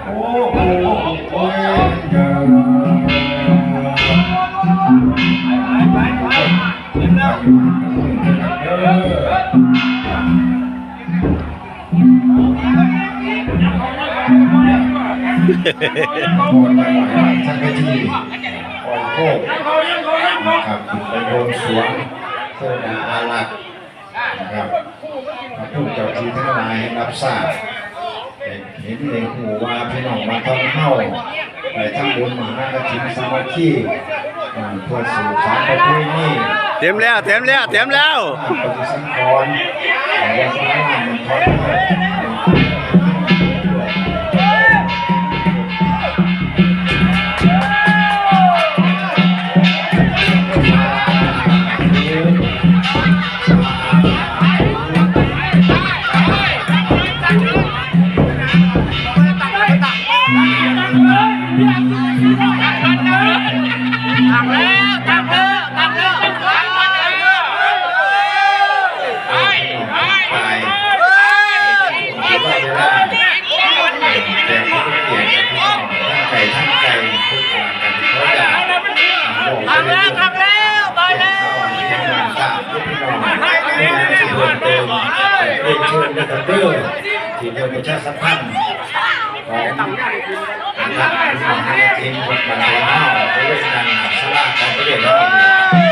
ໂອ້ໂຫ ໂອ້ຍ ເດີ ໄປໆໆ ເດີ ໂອ້ຍ ສັງກະສີ ໂອ້ໂຫ ນະຄັບ ຂຶ້ນໄປບວງສວງ ເຊີນອາລັກ ນະຄັບ ພະພູເຈົ້າທີ່ທັງຫຼາຍໃຫ້ຮັບຊາບ ໃຫ້ເຫັນໃຫ້ຮູ້ວ່າພີ່ນ້ອງບ້ານທອງເຮົາໄດ້ທຳບຸນມະຫາກະຖິນສາມັກຄີ ເພື່ອສືບສານປະເພນີ ເຕັມແລ້ວ ເຕັມແລ້ວ ເຕັມແລ້ວ ປະຕິສັງຂອນ ວັດວາລາມະນຄອນເຮົາ ທາງແລ້ວ ທາງແລ້ວ ໄປແລ້ວ ເຊີນນະຄັບເດີ ທີ່ເດີ ປະຊາສຳພັນ ຂອງທາງມະຫາເສດຖີ ວັດບ້ານທອງເຮົາ ບໍລິເວນດ້ານໜ້າສາລາການປະລຽນເຮົາ